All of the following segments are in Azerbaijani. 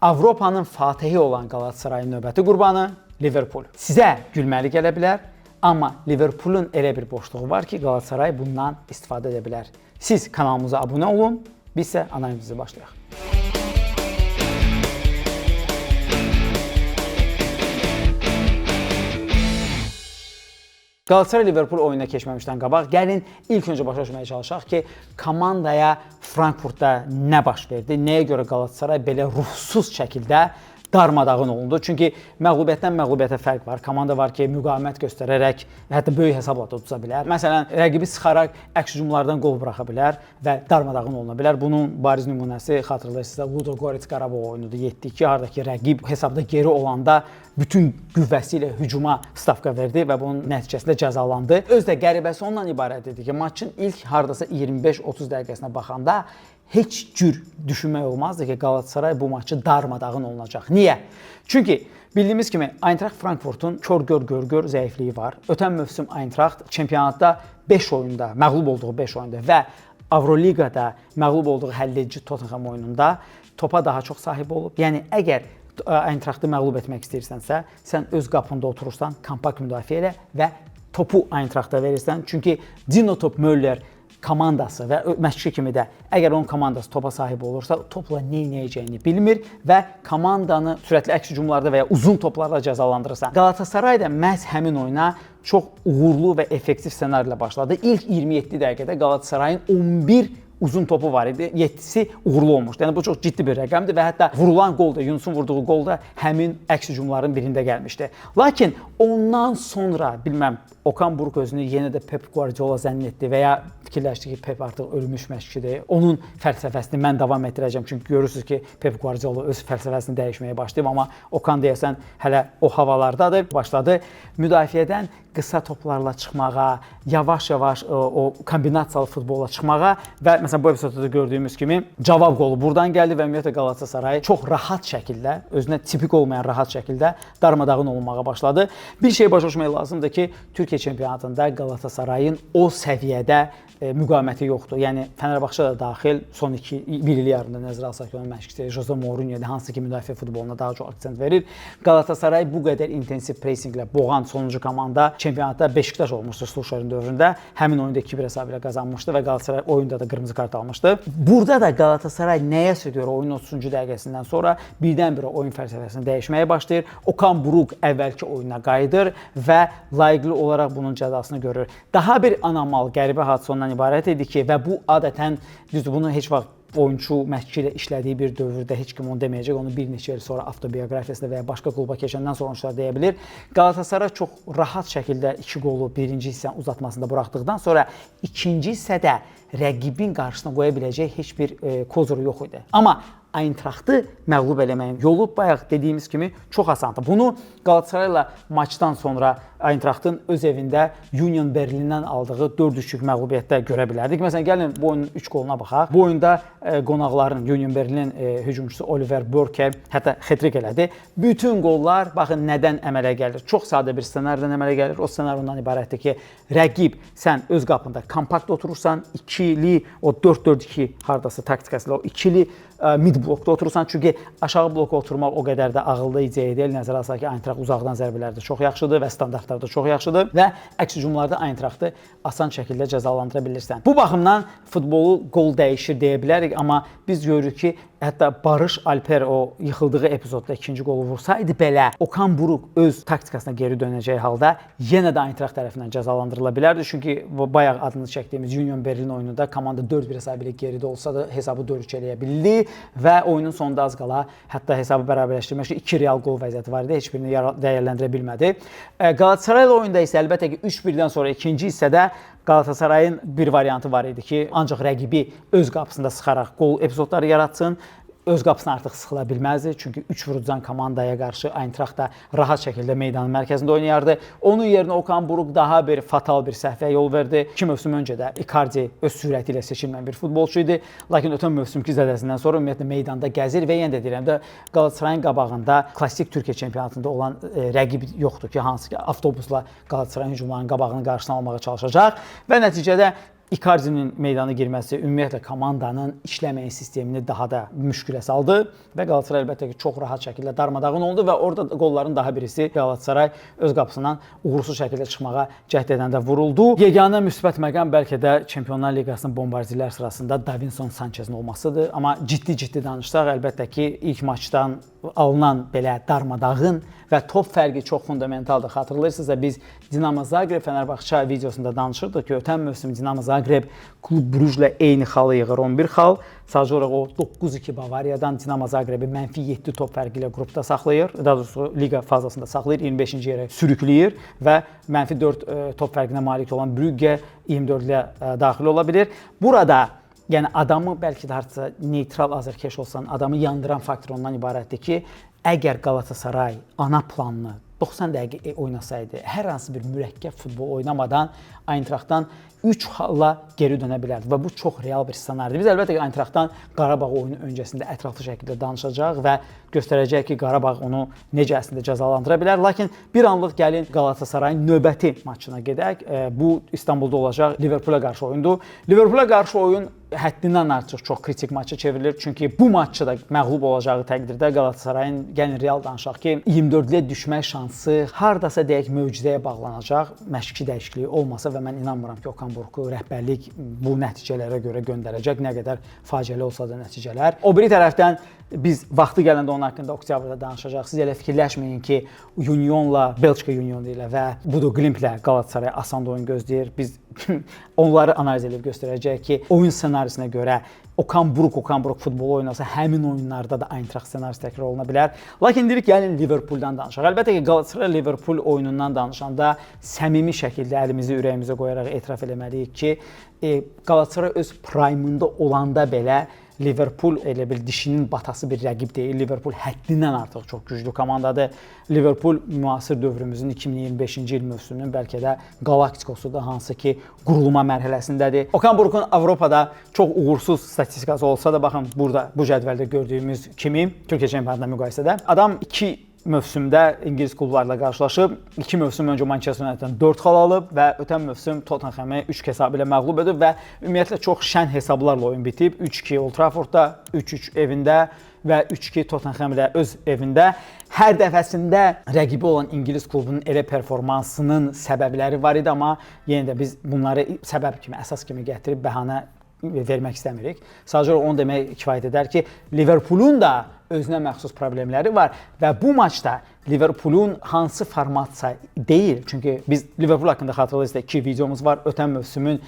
Avropanın fatihi olan Qalatasarayın növbəti qurbanı Liverpool. Sizə gülməli gələ bilər, amma Liverpoolun elə bir boşluğu var ki, Qalatasaray bundan istifadə edə bilər. Siz kanalımıza abunə olun, biz isə analizimizi başlayaq. Qalatasaray Liverpool oyununa keçməmişdən qabaq gəlin ilk öncə başa düşməyə çalışaq ki, komandaya Frankfurtda nə baş verdi, nəyə görə Qalatasaray belə ruhsuz şəkildə darmadağın olundu. Çünki məğlubiyyətdən məğlubiyyətə fərq var. Komanda var ki, müqavimət göstərərək hətta böyük hesabla da uduza bilər. Məsələn, rəqibi sıxaraq əks hücumlardan qol buraxa bilər və darmadağın oluna bilər. Bunun bariz nümunəsi xatırlayırsınızsa Ludogorets Qarabağ oyunudur 7-2, hardakı rəqib hesabda geri olanda bütün qüvvəsi ilə hücuma stavka verdi və bunun nəticəsində cəzalandı. Öz də qəribəsi ondan ibarət idi ki, maçın ilk hardasa 25-30 dəqiqəsinə baxanda heç cür düşünmək olmazdı ki, Qalatasaray bu maçı darmadağın olunacaq. Niyə? Çünki bildiyimiz kimi Eintracht Frankfurtun kör gör gör gör zəifliyi var. Ötən mövsüm Eintracht çempionatda 5 oyunda, məğlub olduğu 5 oyunda və Avroliqada məğlub olduğu həlledici Tottenham oyununda topa daha çox sahib olub. Yəni əgər Eintrachtı məğlub etmək istəyirsənsə, sən öz qapında oturursan, kompakt müdafiə elə və topu Eintrachta verirsən. Çünki Dino Top Möller komandası və məşqçi kimi də əgər onun komandası topa sahib olursa, topla nə edəcəyini bilmir və komandanı sürətli əks hücumlarda və ya uzun toplarla cəzalandırırsan. Qalatasaray da məhz həmin oyuna çox uğurlu və effektiv ssenari ilə başladı. İlk 27 dəqiqədə Qalatasarayın 11 uzun topu var idi. 7-si uğurlu olmuşdu. Yəni bu çox ciddi bir rəqəmdir və hətta vurulan qol da, Yunusun vurduğu qol da həmin əks hücumların birində gəlmişdi. Lakin ondan sonra bilməm Okan Buruk özünü yenə də Pep Guardiola zənn etdi və ya fikirləşdi ki, Pep artıq ölmüş məşqçidir. Onun fəlsəfəsini mən davam etdirəcəm. Çünki görürsüz ki, Pep Guardiola öz fəlsəfəsini dəyişməyə başlayıb, amma Okan deyəsən hələ o havalardadır. Başladı müdafiədən qısa toplarla çıxmağa, yavaş-yavaş o kombinasiyalı futbola çıxmağa və məsələn bu epizodda da gördüyümüz kimi cavab qolu buradan gəldi və ümumiyyətlə Qalatasaray çox rahat şəkildə, özünə tipik olmayan rahat şəkildə darmadağın olunmağa başladı. Bir şey başa düşmək lazımdır ki, Türkiyə çempionatında Qalatasarayın o səviyyədə müqaviməti yoxdur. Yəni Fənərbağçə də daxil son 1 il yarımda nəzərə alsaq ki, onun məşqçisi Jose Mourinho-dur, hansı ki müdafiə futboluna daha çox aksent verir. Qalatasaray bu qədər intensiv pressinqlə boğan sonuncu komanda çempionatda Beşiktaş olmuşdu Solskjaer'in dövründə. Həmin oyunda 2-1 hesabı ilə qazanmışdı və Qalatasaray oyunda da qırmızı kart almışdı. Burada da Qalatasaray nəyəsə görə oyunun 30-cu dəqiqəsindən sonra birdən-birə oyun fəlsəfəsini dəyişməyə başlayır. Okan Buruk əvvəlki oyuna qayıdır və layiqli olaraq bunun cəzasını görür. Daha bir anomal, qəribə hadisə ondan ibarət idi ki, və bu adətən düzdür, bunu heç vaxt oyunçu məşqçi ilə işlədiyi bir dövrdə heç kim onu deməyəcək. Onu bir neçə il sonra avtobioqrafiyasında və ya başqa kluba keçəndən sonra oyunçular deyə bilir. Qalatasaray çox rahat şəkildə 2 qolu birinci hissənin uzatmasında buraxdıqdan sonra ikinci hissədə rəqibin qarşısına qoya biləcəyi heç bir kozuru yox idi. Amma Eintrachtı məğlub eləməyin yolu bayaq dediyimiz kimi çox asandır. Bunu Qalatasarayla maçdan sonra Eintrachtın öz evində Union Berlindən aldığı 4-3-lük məğlubiyyətdə görə bilərdik. Məsələn, gəlin bu oyunun 3 qoluna baxaq. Bu oyunda qonaqların Union Berlinin hücumçusu Oliver Börke hətta hat-trick elədi. Bütün qollar baxın nədən əmələ gəlir? Çox sadə bir ssenaridən əmələ gəlir. O ssenari ondan ibarətdir ki, rəqib sən öz qapında kompakt oturursan, ikili o 4-4-2 hardasa taktikası ilə o ikili mid blokda oturursan, çünki aşağı bloka oturmaq o qədər də ağıllı ideya deyil. Nəzərə alsaq ki, Eintracht uzaqdan zərbələrdə çox yaxşıdır və standartlarda çox yaxşıdır və əks hücumlarda Eintrachtı asan şəkildə cəzalandıra bilirsən. Bu baxımdan futbolu qol dəyişir deyə bilərik, amma biz görürük ki, hətta Barış Alper o yıxıldığı epizodda ikinci qolu vursaydı belə Okan Buruk öz taktikasına geri dönəcəyi halda yenə də Eintracht tərəfindən cəzalandırıla bilərdi. Çünki bayaq adını çəkdiyimiz Union Berlin oyununda komanda 4-1 hesabı ilə geridə olsa da hesabı 4-3 eləyə bildi və oyunun sonunda az qala hətta hesabı bərabərləşdirmək üçün 2 real qol vəziyyəti var idi, heç birini dəyərləndirə bilmədi. Qalatasaray ilə oyunda isə əlbəttə ki 3-1-dən sonra ikinci hissədə Qalatasarayın bir variantı var idi ki, ancaq rəqibi öz qapısında sıxaraq qol epizodları yaratsın. Öz qapısına artıq sıxıla bilməzdi. Çünki 3 vurucan komandaya qarşı Eintracht da rahat şəkildə meydanın mərkəzində oynayardı. Onun yerinə Okan Buruk daha bir fatal bir səhvə yol verdi. 2 mövsüm öncə də Icardi öz sürəti ilə seçilməyən bir futbolçu idi. Lakin ötən mövsümki zədəsindən sonra ümumiyyətlə meydanda gəzir və yenə də deyirəm də Qalatasarayın qabağında klassik Türkiyə çempionatında olan rəqib yoxdur ki, hansı ki avtobusla Qalatasarayın hücumlarının qabağını qarşısını almağa çalışacaq və nəticədə Icardi'nin meydana girməsi ümumiyyətlə komandanın işləməyin sistemini daha da müşkülə saldı və Qalatasaray əlbəttə ki, çox rahat şəkildə darmadağın oldu və orada qolların daha birisi Qalatasaray öz qapısından uğursuz şəkildə çıxmağa cəhd edəndə vuruldu. Yeganə müsbət məqam bəlkə də Çempionlar Liqasının bombardirlər sırasında Davinson Sanchezin olmasıdır. Amma ciddi-ciddi danışsaq, əlbəttə ki, ilk maçdan alınan belə darmadağın və top fərqi çox fundamentaldır. Xatırlayırsınızsa biz Dinamo Zagreb Fenerbahçe videosunda danışırdıq ki, ötən mövsüm Dinamo Zagreb Klub Brujla eyni xalı yığır, 11 xal. Sadəcə olaraq o 9-2 Bavariyadan Dinamo Zagrebi -7 top fərqi ilə qrupda saxlayır. Daha doğrusu liqa fazasında saxlayır, 25-ci yerə sürükləyir və -4 top fərqinə malik olan Brügge 24-yə daxil ola bilir. Burada yəni adamı bəlkə də hardasa neytral azarkeş olsan, adamı yandıran faktor ondan ibarətdir ki, əgər Qalatasaray ana planını 90 dəqiqə oynasaydı, hər hansı bir mürəkkəb futbol oynamadan Eintrachtdan 3 xalla geri dönə bilərdi və bu çox real bir ssenaridir. Biz əlbəttə ki, Eintrachtdan Qarabağ oyunu öncəsində ətraflı şəkildə danışacağıq və göstərəcəyik ki, Qarabağ onu necə əslində cəzalandıra bilər. Lakin bir anlıq gəlin Qalatasarayın növbəti maçına gedək. Bu İstanbulda olacaq Liverpoola qarşı oyundur. Liverpoola qarşı oyun həddindən artıq çox kritik maça çevrilir. Çünki bu maçda da məğlub olacağı təqdirdə Qalatasarayın, gəlin real danışaq ki, 24-yə düşmək şansı hardasa deyək möcüzəyə bağlanacaq. Məşqçi dəyişikliyi olmasa və mən inanmıram ki, Okan Burku rəhbərlik bu nəticələrə görə göndərəcək, nə qədər faciəli olsa da nəticələr. O biri tərəfdən biz vaxtı gələndə onun haqqında oktyabrda danışacağıq. Siz elə fikirləşməyin ki, Unionla, Belçika Unionu ilə və Bodo Glimtlə Qalatasaray asan oyun gözləyir. Biz onları analiz edib göstərəcəyik ki, oyun ssenarisinə görə Okan Buruk futbolu oynasa, həmin oyunlarda da Eintracht ssenarisi təkrar oluna bilər. Lakin deyirik, gəlin Liverpooldan danışaq. Əlbəttə ki, Galatasaray Liverpool oyunundan danışanda səmimi şəkildə əlimizi ürəyimizə qoyaraq etiraf eləməliyik ki, Galatasaray öz prime-ında olanda belə Liverpool elə bir dişinin batası bir rəqib deyil. Liverpool həddindən artıq çox güclü komandadır. Liverpool müasir dövrümüzün 2025-ci il mövsümünün bəlkə də Galaktikosudur, hansı ki qurulma mərhələsindədir. Okan Burukun Avropada çox uğursuz statistikası olsa da, baxın burada bu cədvəldə gördüyümüz kimi Türkiyə çempionatına müqayisədə adam 2 mövsümdə İngilis klublarla qarşılaşıb. 2 mövsüm öncə Manchester United-dan 4 xal alıb və ötən mövsüm Tottenhamı 3 hesabı ilə məğlub edib və ümumiyyətlə çox şən hesablarla oyun bitib. 3-2 Old Traffordda, 3-3 evində və 3-2 Tottenham ilə öz evində. Hər dəfəsində rəqibi olan İngilis klubunun elə performansının səbəbləri var idi, amma yenə də biz bunları səbəb kimi, əsas kimi gətirib bəhanə vermək istəmirik. Sadəcə onu demək kifayət edər ki, Liverpoolun da özünə məxsus problemləri var və bu maçda Liverpoolun hansı formatsa deyil, çünki biz Liverpool haqqında xatırlayırsınız 2 videomuz var. Ötən mövsümün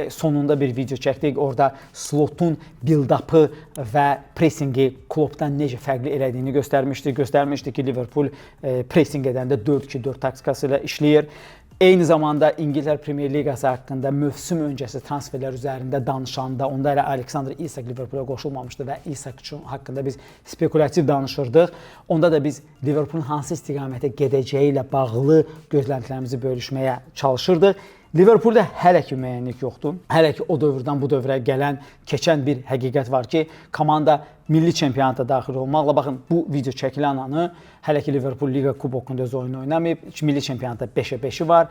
sonunda bir video çəkdik. Orada Slotun build-up'ı və pressingi Kloppdan necə fərqli elədiyini göstərmişdik. Göstərmişdik ki, Liverpool pressing edəndə 4-2-4 taktikası ilə işləyir. Eyni zamanda İngiltərə Premyer Liqası haqqında mövsüm öncəsi transferlər üzərində danışanda, onda elə Alexander Isak Liverpoola qoşulmamışdı və Isak haqqında biz spekulativ danışırdıq. Onda da biz Liverpoolun hansı istiqamətə gedəcəyi ilə bağlı gözləntilərimizi bölüşməyə çalışırdıq. Liverpoolda hələ ki müəyyənlik yoxdur. Hələ ki o dövrdən bu dövrə gələn, keçən bir həqiqət var ki, komanda milli çempionata daxil olmaqla, baxın bu video çəkilən anı hələ ki Liverpool Liqa Kubokunda öz oyunu oynamayıb. Milli çempionatda 5-ə 5-i var.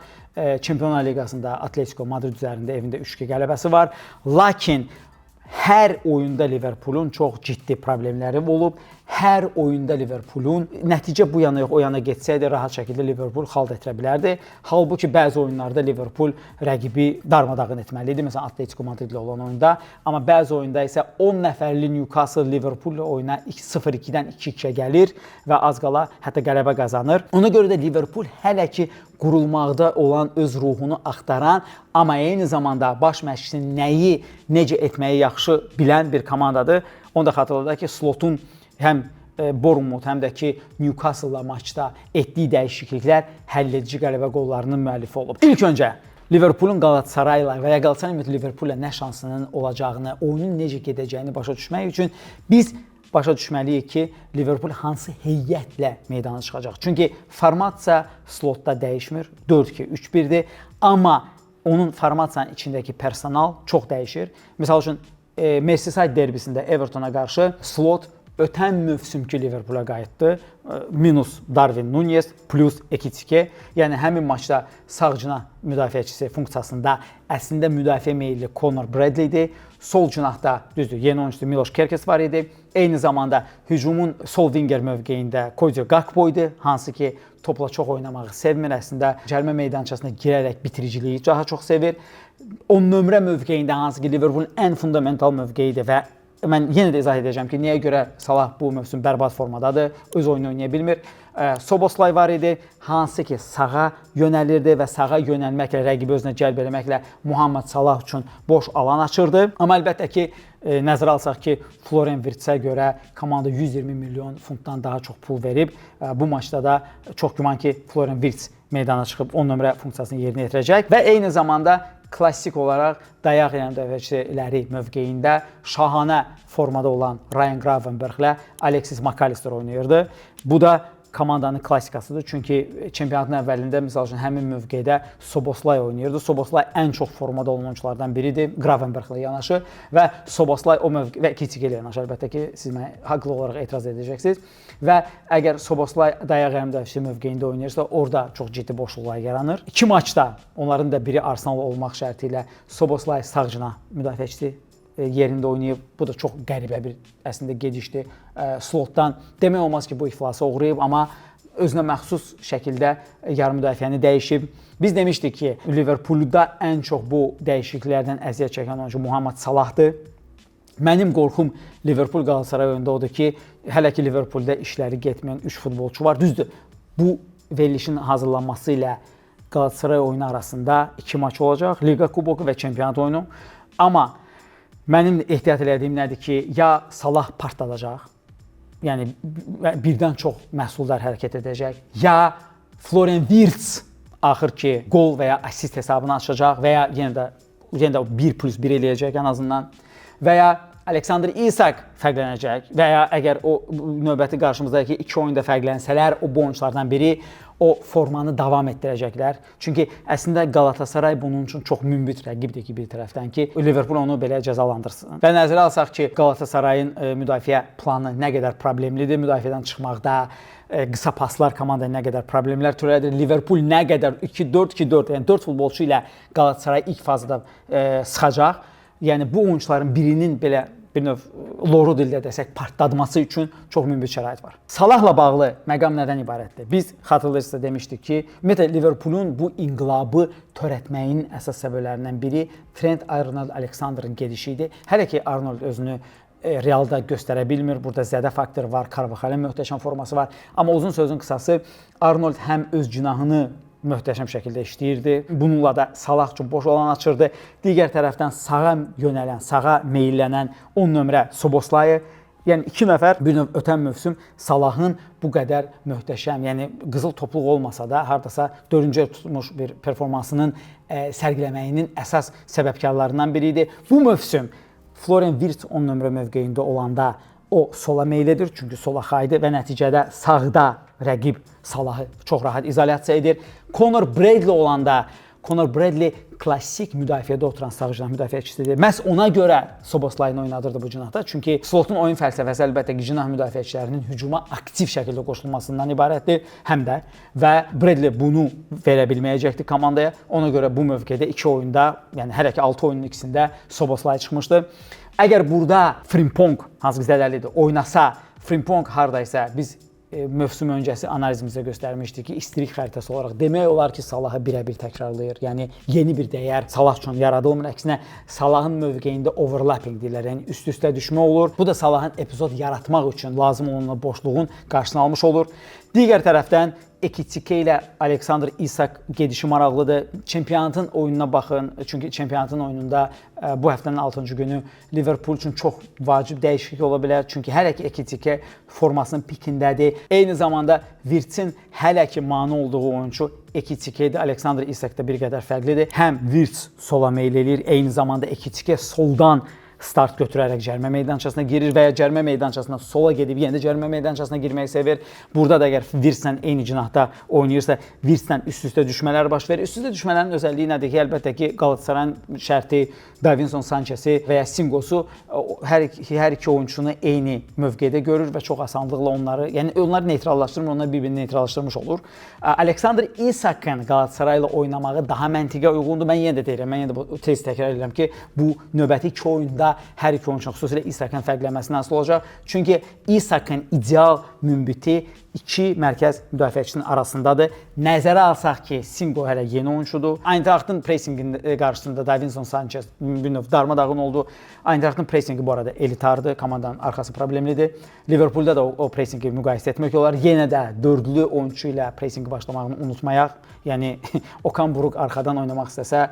Çempionlar Liqasında Atletico Madrid üzərində evində 3-2 qələbəsi var. Lakin hər oyunda Liverpoolun çox ciddi problemləri olub. Hər oyunda Liverpoolun nəticə bu yana yox, o yana getsəydi rahat şəkildə Liverpool xal da itirə bilərdi. Halbuki bəzi oyunlarda Liverpool rəqibi darmadağın etməli idi. Məsələn, Atletico Madrid ilə olan oyunda. Amma bəzi oyunda isə 10 nəfərli Newcastle Liverpool ilə oyuna 0-2-dən 2-2-yə gəlir və az qala hətta qələbə qazanır. Ona görə də Liverpool hələ ki qurulmaqda olan öz ruhunu axtaran, amma eyni zamanda baş məşqçinin nəyi necə etməyi yaxşı bilən bir komandadır. Onu da xatırladaq ki, Slotun həm Bournemouth, həm də ki Newcastle-la maçda etdiyi dəyişikliklər həlledici qələbə qollarının müəllifi olub. İlk öncə Liverpoolun Qalatasarayla və ya Qalatasarayın Liverpoollə nə şansının olacağını, oyunun necə gedəcəyini başa düşmək üçün biz başa düşməliyik ki, Liverpool hansı heyətlə meydana çıxacaq. Çünki formasiya slotda dəyişmir, 4-2-3-1-dir, amma onun formasiyanın içindəki personal çox dəyişir. Məsəl üçün, Merseyside derbisində Evertona qarşı Slot ötən mövsümki Liverpoola qayıtdı. Minus Darwin Núñez plus Ekitike. Yəni həmin maçda sağ cinah müdafiəçisi funksiyasında əslində müdafiə meyilli Conor Bradley idi. Sol cinahda düzdür, yeni oyunçusu Milos Kerkez var idi. Eyni zamanda hücumun sol winger mövqeyində Cody Gakpo idi, hansı ki topla çox oynamağı sevmir. Əslində cərimə meydançasına girərək bitiriciliyi daha çox sevir. 10 nömrə mövqeyində hansı ki Liverpoolun ən fundamental mövqeyidir və mən yenə də izah edəcəm ki, niyə görə Salah bu mövsüm bərbad formadadır, öz oyunu oynaya bilmir. Soboslay var idi, hansı ki sağa yönəlirdi və sağa yönəlməklə, rəqibi özünə cəlb eləməklə Muhammed Salah üçün boş alan açırdı. Amma əlbəttə ki, nəzərə alsaq ki, Florian Wirtz-ə görə komanda 120 milyon funtdan daha çox pul verib. Bu maçda da çox güman ki, Florian Wirtz meydana çıxıb 10 nömrə funksiyasını yerinə yetirəcək və eyni zamanda klassik olaraq dayaq müdafiəçiləri mövqeyində şahanə formada olan Ryan Gravenberch-lə Alexis McAllister oynayırdı. Bu da komandanın klassikasıdır. Çünki çempionatın əvvəlində məsəl üçün həmin mövqedə Soboslay oynayırdı. Soboslay ən çox formada olan oyunçulardan biridir Gravenberch-lə yanaşı və Soboslay o mövqe və Ekitike ilə yanaşı əlbəttə ki, siz mənə haqlı olaraq etiraz edəcəksiniz. Və əgər Soboslay dayaq müdafiəçisi mövqeyində oynayırsa, orada çox ciddi boşluqlar yaranır. İki maçda onların da biri Arsenal olmaq şərti ilə Soboslay sağ cinah müdafiəçisi yerində oynayıb. Bu da çox qəribə bir əslində gedişdir. Slotdan demək olmaz ki, bu iflasa uğrayıb, amma özünə məxsus şəkildə yarım müdafiəni dəyişib. Biz demişdik ki, Liverpoolda ən çox bu dəyişikliklərdən əziyyət çəkən oyunçu Muhammed Salahdır. Mənim qorxum Liverpool Qalatasaray oyununda odur ki, hələ ki Liverpoolda işləri getməyən 3 futbolçu var. Düzdür, bu verilişin hazırlanması ilə Qalatasaray oyunu arasında 2 maç olacaq. Liqa Kuboku və çempionat oyunu. Amma mənim ehtiyat elədiyim nədir ki, ya Salah partladacaq, yəni birdən çox məhsuldar hərəkət edəcək, ya Florian Wirtz axır ki qol və ya assist hesabını açacaq və ya yenə də 1+1 eləyəcək ən azından və ya Alexander Isak fərqlənəcək və ya əgər o növbəti qarşımızdakı iki oyunda fərqlənsələr, o bu oyunçulardan biri o formanı davam etdirəcəklər. Çünki əslində Qalatasaray bunun üçün çox münbit rəqibdir ki, bir tərəfdən ki, Liverpool onu belə cəzalandırsın. Və nəzərə alsaq ki, Qalatasarayın müdafiə planı nə qədər problemlidir, müdafiədən çıxmaqda qısa paslar komandaya nə qədər problemlər törədir. Liverpool nə qədər 2-4-2-4, yəni 4 futbolçu ilə Qalatasaray ilk fazada sıxacaq. Yəni bu oyunçuların birinin belə bir növ loru dildə desək partlatması üçün çox münbit şərait var. Salahla bağlı məqam nədən ibarətdir? Biz xatırlayırsınızsa demişdik ki, ümumiyyətlə Liverpoolun bu inqilabı törətməyinin əsas səbəblərindən biri Trent Arnold-Alexander'ın gedişi idi. Hələ ki Arnold özünü Realda göstərə bilmir. Burada zədə faktoru var, Carvajal'ın möhtəşəm forması var. Amma uzun sözün qısası Arnold həm öz cinahını möhtəşəm şəkildə işləyirdi. Bununla da Salah üçün boş alan açırdı. Digər tərəfdən sağa yönələn, sağa meyllənən 10 nömrə Soboslayı, yəni 2 nəfər bir növ ötən mövsüm Salahın bu qədər möhtəşəm, yəni qızıl topluq olmasa da hardasa 4-cü tutmuş bir performansının sərgiləməyinin əsas səbəbkarlarından biri idi. Bu mövsüm Florian Wirtz 10 nömrə mövqeyində olanda o sola meyl edir, çünki sola xaydı və nəticədə sağda rəqib Salahı çox rahat izolyasiya edir. Conor Bradley olanda, Conor Bradley klassik müdafiədə oturan sağ cinah müdafiəçisidir. Məhz ona görə Soboslayını oynadırdı bu cinahda. Çünki Slotun oyun fəlsəfəsi əlbəttə ki, cinah müdafiəçilərinin hücuma aktiv şəkildə qoşulmasından ibarətdir həm də və Bradley bunu verə bilməyəcəkdi komandaya. Ona görə bu mövqedə 2 oyunda, yəni hələ ki 6 oyunun ikisində Soboslay çıxmışdı. Əgər burada Frimpong, hansı ki zədəlidir, oynasa, Frimpong hardaysa biz mövsüm öncəsi analizimizdə göstərmişdik ki, istilik xəritəsi olaraq demək olar ki, Salahı birə-bir təkrarlayır. Yəni yeni bir dəyər Salah üçün yaradılmır. Əksinə Salahın mövqeyində overlapping deyirlər, yəni üst-üstə düşmə olur. Bu da Salahın epizod yaratmaq üçün lazım olan boşluğun qarşısını almış olur. Digər tərəfdən Ekitike ilə Alexander Isak gedişi maraqlıdır. Çempionatın oyununa baxın. Çünki çempionatın oyununda bu həftənin 6-cı günü Liverpool üçün çox vacib dəyişiklik ola bilər. Çünki hələ ki Ekitike formasının pikindədir. Eyni zamanda Wirtzin hələ ki mane olduğu oyunçu Ekitike'dir. Alexander Isak da bir qədər fərqlidir. Həm Wirtz sola meyl eləyir, eyni zamanda Ekitike soldan start götürərək cərimə meydançasına girir və ya cərimə meydançasına sola gedib yenə də cərimə meydançasına girməyi sevir. Burada da əgər Wirtzlə eyni cinahda oynayırsa, Wirtzlə üst-üstə düşmələr baş verir. Üst-üstə düşmələrin özəlliyi nədir ki, əlbəttə ki, Qalatasarayın şərti Davinson Sanchezi və ya Singosu hər iki oyunçunu eyni mövqedə görür və çox asanlıqla onları, yəni onları neytrallaşdırmır, onlar bir-birini neytrallaşdırmış olur. Alexander Isak'ın Qalatasarayla oynamağı daha məntiqə uyğundur. Mən yenə də deyirəm, mən yenə də bu tez təkrar edirəm ki, bu növbəti iki oyunda hər iki oyunçunun, xüsusilə Isak'ın fərqlənməsinə asılı olacaq. Çünki Isak'ın ideal münbiti iki mərkəz müdafiəçinin arasındadır. Nəzərə alsaq ki, Singo hələ yeni oyunçudur. Eintrachtın pressinginin qarşısında Davinson Sanchez bir növ darmadağın oldu. Eintrachtın pressingi bu arada elitardır, komandanın arxası problemlidir. Liverpool'da da o pressingi müqayisə etmək olar. Yenə də dördlü oyunçu ilə pressingi başlamağını unutmayaq. Yəni Okan Buruk arxadan oynamaq istəsə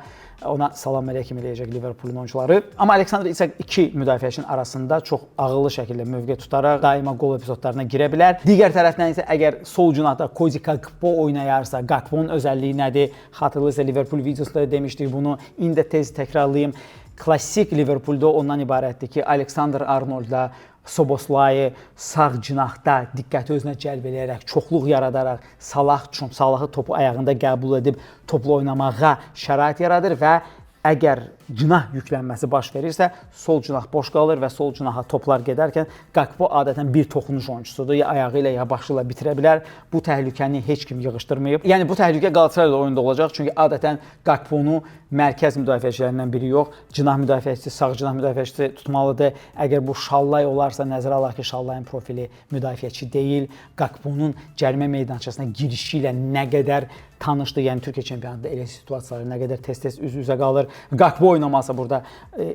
ona salam əleykum eləyəcək Liverpool'un oyunçuları. Amma Alexander Isak iki müdafiəçinin arasında çox ağıllı şəkildə mövqe tutaraq daima qol epizodlarına girə bilər. Digər tərəfdən isə əgər sol cinahda Cody Gakpo oynayarsa, Gakpo'nun özəlliyi nədir? Xatırlayırsa Liverpool videosunda da demişdik bunu. İndi də tez təkrarlayım. Klassik Liverpool'da ondan ibarətdir ki, Alexander Arnold'la Soboslai'ı sağ cinahda diqqəti özünə cəlb eləyərək, çoxluq yaradaraq Salah üçün Salahı topu ayağında qəbul edib topla oynamağa şərait yaradır və əgər cinah yüklənməsi baş verirsə, sol cinah boş qalır və sol cinaha toplar gedərkən Gakpo adətən bir toxunuş oyunçusudur. Ya ayağı ilə, ya başı ilə bitirə bilər. Bu təhlükəni heç kim yığışdırmayıb. Yəni bu təhlükə Qalatasarayla oyunda olacaq. Çünki adətən Gakponu mərkəz müdafiəçilərindən biri yox, cinah müdafiəçisi, sağ cinah müdafiəçisi tutmalıdır. Əgər bu Şallay olarsa, nəzərə alaq ki, Şallayın profili müdafiəçi deyil. Gakponun cərimə meydançasına girişi ilə nə qədər tanışdır, yəni Türkiyə çempionatında elə situasiyalar nə qədər tez-tez üz-üzə qalır. Gakpo oynamasa burada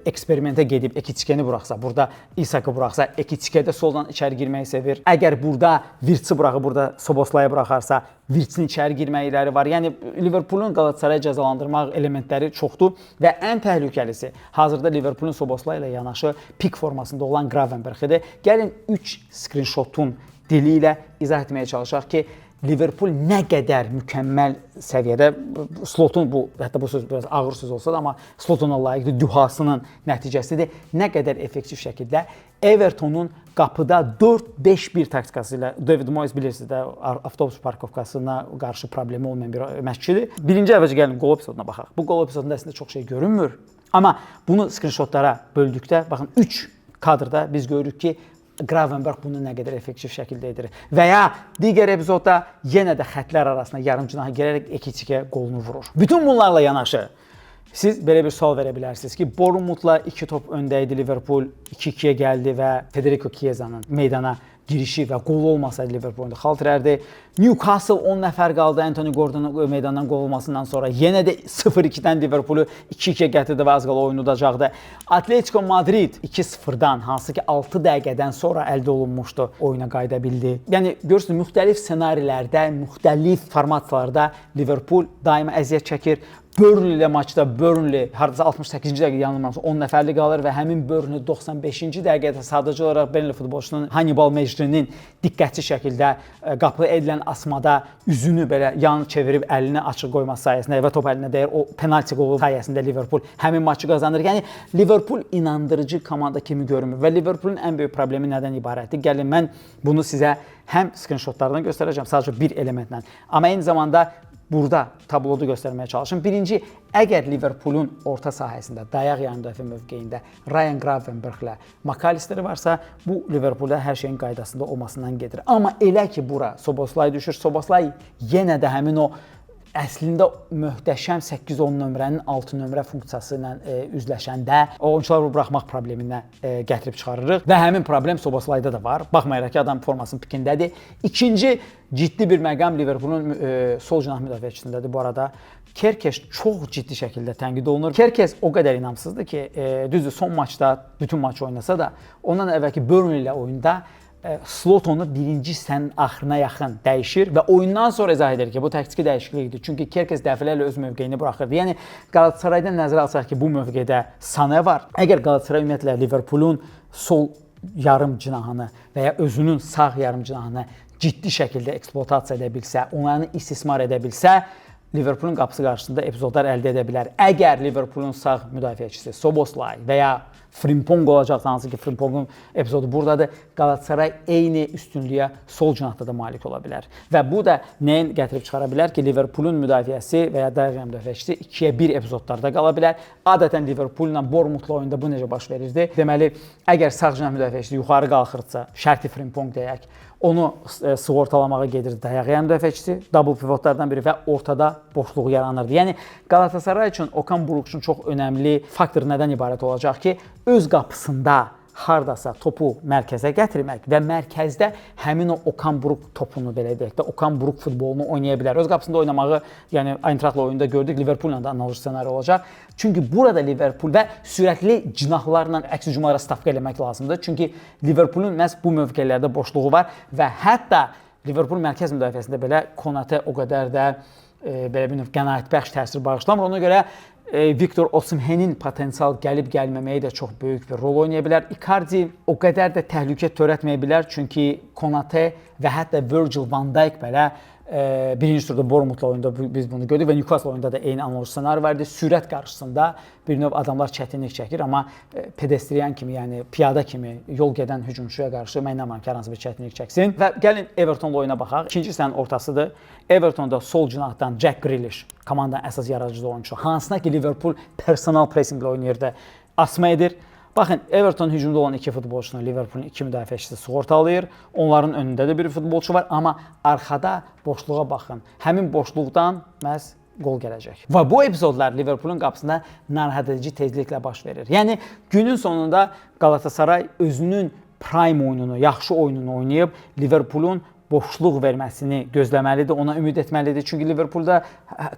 eksperimentə gedib Ekitikeni buraxsa, burada Isak'ı buraxsa, Ekitike də soldan içəri girməyi sevir. Əgər burada Wirtzi buraxıb burada Soboslaya buraxarsa, Wirtzin içəri girməkləri var. Yəni Liverpoolun Qalatasarayı cəzalandırmaq elementləri çoxdur və ən təhlükəlisi hazırda Liverpoolun Soboslay ilə yanaşı pik formasında olan Gravenberch-dir. Gəlin 3 screenshotun dili ilə izah etməyə çalışaq ki, Liverpool nə qədər mükəmməl səviyyədə Slotun bu, hətta bu söz biraz ağır söz olsa da, amma Slotuna layiqdir, dühasının nəticəsidir. Nə qədər effektiv şəkildə Evertonun qapıda 4-5-1 taktikası ilə David Moyes bilirsiniz də avtobus parkovkasına qarşı problemi olmayan bir məşqçidir. Birinci əvvəlcə gəlin qol epizoduna baxaq. Bu qol epizodunda əslində çox şey görünmür. Amma bunu screenshotlara böldükdə baxın 3 kadrda biz görürük ki, Gravenberch bunu nə qədər effektiv şəkildə edir. Və ya digər epizodda yenə də xətlər arasına yarım cinaha girərək Ekitike qolunu vurur. Bütün bunlarla yanaşı siz belə bir sual verə bilərsiniz ki, Bournemouthla 2 top öndə idi Liverpool, 2-2-yə gəldi və Federico Chiesa'nın meydana girişi və qolu olmasaydı Liverpool oyunda xal itirərdi. Newcastle 10 nəfər qaldı Anthony Gordonun meydandan qovulmasından sonra yenə də 0-2-dən Liverpoolu 2-2-yə gətirdi və az qala oyunu udacaqdı. Atletico Madrid 2-0-dan, hansı ki 6 dəqiqədən sonra əldə olunmuşdu, oyuna qayıda bildi. Yəni görürsünüz, müxtəlif ssenarilərdə, müxtəlif formasiyalarda Liverpool daima əziyyət çəkir. Burnley ilə maçda Burnley hardasa 68-ci dəqiqə yanılmıramsa 10 nəfərli qalır və həmin Burnley 95-ci dəqiqədə sadəcə olaraq Burnley futbolçusunun Hannibal Mejrinin diqqətsiz şəkildə qapıya edilən asmada üzünü belə yan çevirib əlini açıq qoyması sayəsində və top əlinə dəyir. O penalti qolu sayəsində Liverpool həmin maçı qazanır. Yəni Liverpool inandırıcı komanda kimi görünmür və Liverpoolun ən böyük problemi nədən ibarətdir? Gəlin mən bunu sizə həm screenshotlardan göstərəcəm, sadəcə bir elementlə, amma eyni zamanda burada tabloda göstərməyə çalışım. Birinci, əgər Liverpoolun orta sahəsində, dayaq yarım müdafiə mövqeyində Ryan Gravenberch-lə McAllister varsa, bu Liverpoolda hər şeyin qaydasında olmasından gedir. Amma elə ki bura Soboslay düşür, Soboslay yenə də həmin o əslində möhtəşəm 8-10 nömrənin 6 nömrə funksiyası ilə üzləşəndə o oyunçuları buraxmaq probleminə gətirib çıxarırıq və həmin problem Soboslayda da var. Baxmayaraq ki, adam formasının pikindədir. İkinci ciddi bir məqam Liverpoolun sol cinah müdafiəçisindədir bu arada. Kerkez çox ciddi şəkildə tənqid olunur. Kerkez o qədər inamsızdır ki, düzdür son maçda bütün maçı oynasa da, ondan əvvəlki Burnley ilə oyunda Slot onu birinci hissənin axırına yaxın dəyişir və oyundan sonra izah edir ki, bu taktiki dəyişiklik idi. Çünki Kerkez dəfələrlə öz mövqeyini buraxırdı. Yəni Qalatasaraydan nəzərə alsaq ki, bu mövqedə Sane var. Əgər Qalatasaray ümumiyyətlə Liverpoolun sol yarım cinahını və ya özünün sağ yarım cinahını ciddi şəkildə ekspluatasiya edə bilsə, onları istismar edə bilsə, Liverpoolun qapısı qarşısında epizodlar əldə edə bilər. Əgər Liverpoolun sağ müdafiəçisi Soboslay və ya Frimpong olacaq, hansı ki Frimpongun epizodu buradadır. Qalatasaray eyni üstünlüyə sol cinahda da malik ola bilər. Və bu da nəyin gətirib çıxara bilər ki, Liverpoolun müdafiəsi və ya dayaq müdafiəçisi 2-yə 1 epizodlarda qala bilər. Adətən Liverpool ilə Bournemouthla oyunda bu necə baş verirdi? Deməli, əgər sağ cinah müdafiəçisi yuxarı qalxırdısa, şərti Frimpong deyək, onu sığortalamağa gedirdi dayaq müdafiəçisi, double pivotlardan biri və ortada boşluq yaranırdı. Yəni Qalatasaray üçün, Okan Buruk üçün çox önəmli faktor nədən ibarət olacaq ki, öz qapısında hardasa topu mərkəzə gətirmək və mərkəzdə həmin o Okan Buruk topunu, belə deyək də, Okan Buruk futbolunu oynaya bilər. Öz qapısında oynamağı, yəni Eintrachtla oyunda gördük, Liverpoolla da analoji ssenari olacaq. Çünki burada Liverpool və sürətli cinahlarla əks hücumlara stavka eləmək lazımdır. Çünki Liverpoolun məhz bu mövqelərdə boşluğu var və hətta Liverpool mərkəz müdafiəsində belə Konate o qədər də belə bir növ qənaətbəxş təsir bağışlamır. Ona görə Victor Osimhenin potensial gəlib gəlməməyi də çox böyük bir rol oynaya bilər. Icardi o qədər də təhlükə törətməyə bilər, çünki Konate və hətta Virgil van Dijk belə birinci turda Bournemouthla oyunda biz bunu gördük və Newcastle oyunda da eyni analoji ssenari var idi. Sürət qarşısında bir növ adamlar çətinlik çəkir, amma pedestrian kimi, yəni piyada kimi yol gedən hücumçuya qarşı mən inanmıram ki, hər hansı bir çətinlik çəksin. Və gəlin Evertonla oyuna baxaq. İkinci hissənin ortasıdır. Evertonda sol cinahdan Jack Grealish, komandanın əsas yaradıcı oyunçusu, hansına ki Liverpool personal pressinqlə oynayırdı, asma edir. Baxın, Everton hücumda olan iki futbolçunu Liverpoolun iki müdafiəçisi sığortalayır. Onların önündə də bir futbolçu var, amma arxada boşluğa baxın. Həmin boşluqdan məhz qol gələcək. Və bu epizodlar Liverpoolun qapısında narahat edici tezliklə baş verir. Yəni günün sonunda Qalatasaray özünün prime oyununu, yaxşı oyununu oynayıb Liverpoolun boşluq verməsini gözləməlidir, ona ümid etməlidir. Çünki Liverpoolda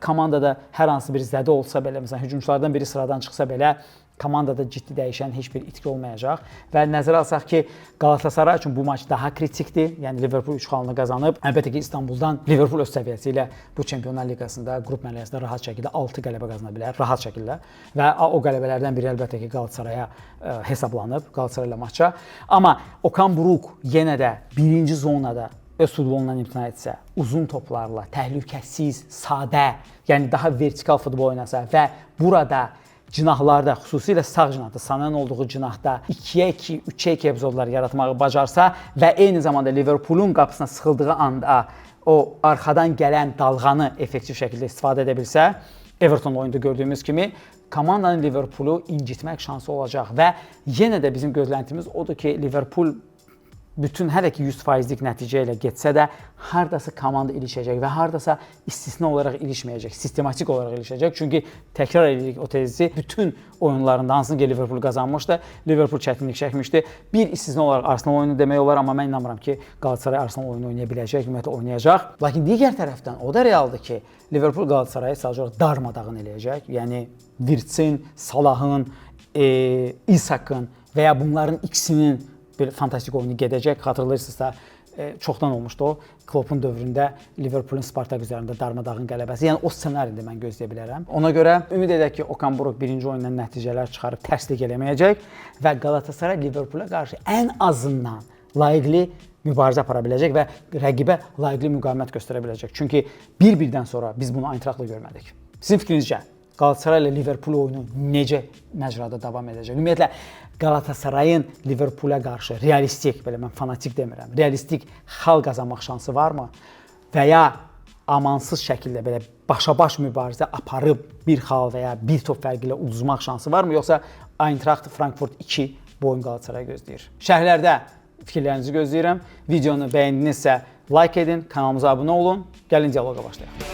komandada hər hansı bir zədə olsa belə, məsələn, hücumçulardan biri sıradan çıxsa belə, komandada ciddi dəyişən heç bir itki olmayacaq. Və nəzərə alsaq ki, Qalatasaray üçün bu maç daha kritikdir. Yəni Liverpool 3 xalını qazanıb. Əlbəttə ki, İstanbuldan Liverpool öz səviyyəsi ilə bu Çempionlar Liqasında qrup mərhələsində rahat şəkildə 6 qələbə qazana bilər, rahat şəkildə. Və o qələbələrdən biri əlbəttə ki, Qalatasaraya hesablanıb, Qalatasaray ilə maça. Amma Okan Buruk yenə də birinci zonada öz futbolundan imtina etsə, uzun toplarla, təhlükəsiz, sadə, yəni daha vertikal futbol oynasa və burada cinahlarda, xüsusilə sağ cinahda, Sanenin olduğu cinahda 2-yə 2, 3-ə 2 epizodlar yaratmağı bacarsa və eyni zamanda Liverpoolun qapısına sıxıldığı anda o arxadan gələn dalğanı effektiv şəkildə istifadə edə bilsə, Everton oyunda gördüyümüz kimi komandanın Liverpoolu incitmək şansı olacaq və yenə də bizim gözləntimiz odur ki, Liverpool bütün hələ ki 100%lik nəticə ilə getsə də hardasa komanda ilişəcək və hardasa istisna olaraq ilişməyəcək, sistematik olaraq ilişəcək. Çünki təkrar edirik o tezi, bütün oyunlarında hansını ki Liverpool qazanmışdı, Liverpool çətinlik çəkmişdi. Bir istisna olaraq Arsenal oyunu demək olar, amma mən inanmıram ki, Qalatasaray Arsenal oyunu oynaya biləcək, ümumiyyətlə oynayacaq. Lakin digər tərəfdən o da realdır ki, Liverpool Qalatasarayı sadəcə olaraq darmadağın eləyəcək. Yəni Wirtzin, Salahın, Isak'ın və ya bunların ikisinin bir fantastik oyunu gedəcək. Xatırlayırsınızsa, çoxdan olmuşdu o. Kloppun dövründə Liverpoolun Spartak üzərində darmadağın qələbəsi. Yəni o ssenarini mən gözləyə bilərəm. Ona görə ümid edək ki, Okan Buruk birinci oyundan nəticələr çıxarıb tərslik eləməyəcək və Qalatasaray Liverpoola qarşı ən azından layiqli mübarizə apara biləcək və rəqibə layiqli müqavimət göstərə biləcək. Çünki bir-birdən sonra biz bunu Eintrachtla görmədik. Sizin fikrinizcə Qalatasaray ilə Liverpool oyunu necə məcrada davam edəcək? Ümumiyyətlə Qalatasarayın Liverpoola qarşı realistik, belə mən fanatik demirəm, realistik xal qazanmaq şansı varmı? Və ya amansız şəkildə belə başa-baş mübarizə aparıb bir xal və ya bir top fərqi ilə uduzmaq şansı varmı? Yoxsa Eintracht Frankfurt 2 bu oyun Qalatasaray gözləyir? Şərhlərdə fikirlərinizi gözləyirəm. Videonu bəyəndinizsə like edin, kanalımıza abunə olun. Gəlin dialoqa başlayaq.